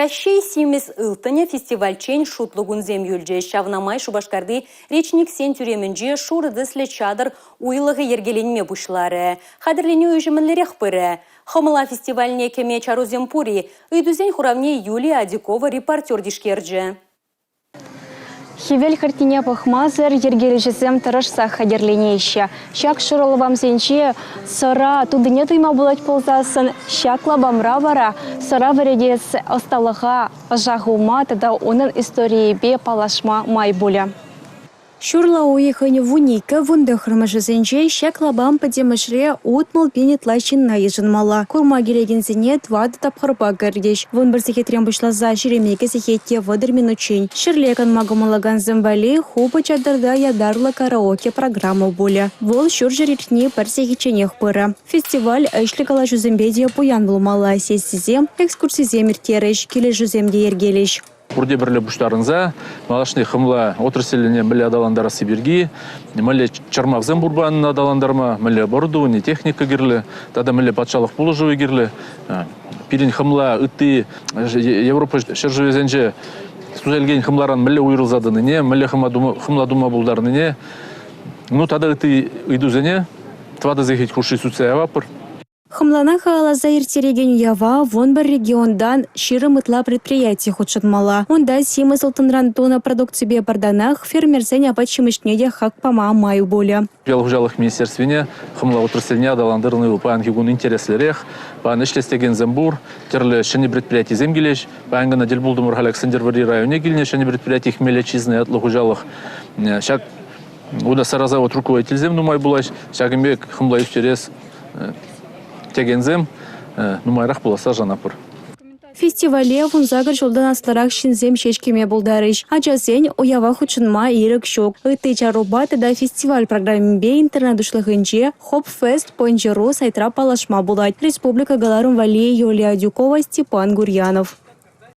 Раҫҫей симӗс ылтӑнӗ фестивальччен шутлӑ кунсем юлчӗҫ. Ҫавна май Шупашкарти речниксен тӳремӗнче шурӑ тӗслӗ чатӑр уйлӑхӗ йӗркеленме пуҫларӗ. Хатӗрленӳ ӗҫӗ мӗнлерех пырӗ? Хӑмла фестивальне кӗме чарусем пур-и? Ыйтусен хуравне Юлия Адюкова репортер тишкерчӗ. Хӗвел хӗртнине пӑхмасӑр йӗркелӳҫӗсем тӑрӑшсах хатӗрленеҫҫӗ. Ҫак шурӑ лапамсенче сӑра тутине туйма пулать пулсассӑн, ҫак лапамра вара сӑра вӗретес ӑсталӑха ӑша хывма тата унӑн историйӗпе паллашма май пулӗ. Ҫурла уйӑхӗн 12 вунтӑххӑрмӗшӗсенче ҫак лапам пӗтӗмӗшле 60 пин ытла ҫынна йышӑнмалла. Курма килекенсене тӑватӑ тапхӑрпа кӗртӗҫ. 11 сехетрен пуҫласа 22 сехет те 30 минутчен. Ҫӗрле канма кӑмӑллакансем валли хупӑ чатӑрта ятарлӑ караоке программа пулӗ. Вӑл ҫурҫӗр иртни пӗр сехетченех пырӗ. Фестиваль ӗҫлӗ калаҫусемпе те пуян пулмалла. Сессисем, экскурсисем ирттерӗҫ, килӗшӳсем те йӗркелӗҫ. Пурте пӗрле пуҫтарӑнса малашне хӑмла отрасльне мӗнле аталантарасси пирки, мӗнле чӑрмавсем пурпа аталантарма, мӗнле оборудовани, техника кирлӗ тата мӗнле патшалӑх пулӑшӑвӗ кирлӗ. Пирӗн хӑмла ытти Европа ҫӗршывӗсенче туса илекен хӑмларан мӗнле уйрӑлса тӑнине, мӗнле хӑмла тума пултарнине, ну тата ытти ыйтусене тӑватӑ сехет хушши сӳтсе яватпӑр. Хӑмлана халалласа ирттерекен уява 11 регионтан 20 ытла предприяти хутшӑнмалла. Унта симӗс ылтӑнран тунӑ продукципе пӗр танах фермерсен апат-ҫимӗҫне те хак пама май пулӗ. Ял хуҫалӑх министерствине хӑмла отрасльне аталантарни вӑл паянхи кун интереслӗрех. Паян ӗҫлес текенсем пур, тӗрлӗ ҫӗнӗ предприятисем килӗҫ. Паян кӑна тӗл пултӑмӑр халь Сӗнтӗрвӑрри районне килнӗ ҫӗнӗ предприяти Хмелечизна ятлӑ хуҫалӑх. Ҫак унта сарасавод руководительсем нумай пулаҫ. Ҫакӑн пек хӑмла ӳстерес текенсем нумайрах пуласса шанатпӑр. Фестивале 18 ҫултан аслӑрах ҫынсем ҫеҫ кӗме пултарӗҫ. Ачасен уява хутшӑнма ирӗк ҫук. Ытти чарупа тата фестиваль программипе интернет уҫлӑхӗнче Хопфест Пончеру сайтра паллашма пулать. Республика кӑларӑм валли Юлия Адюкова, Степан Гурьянов.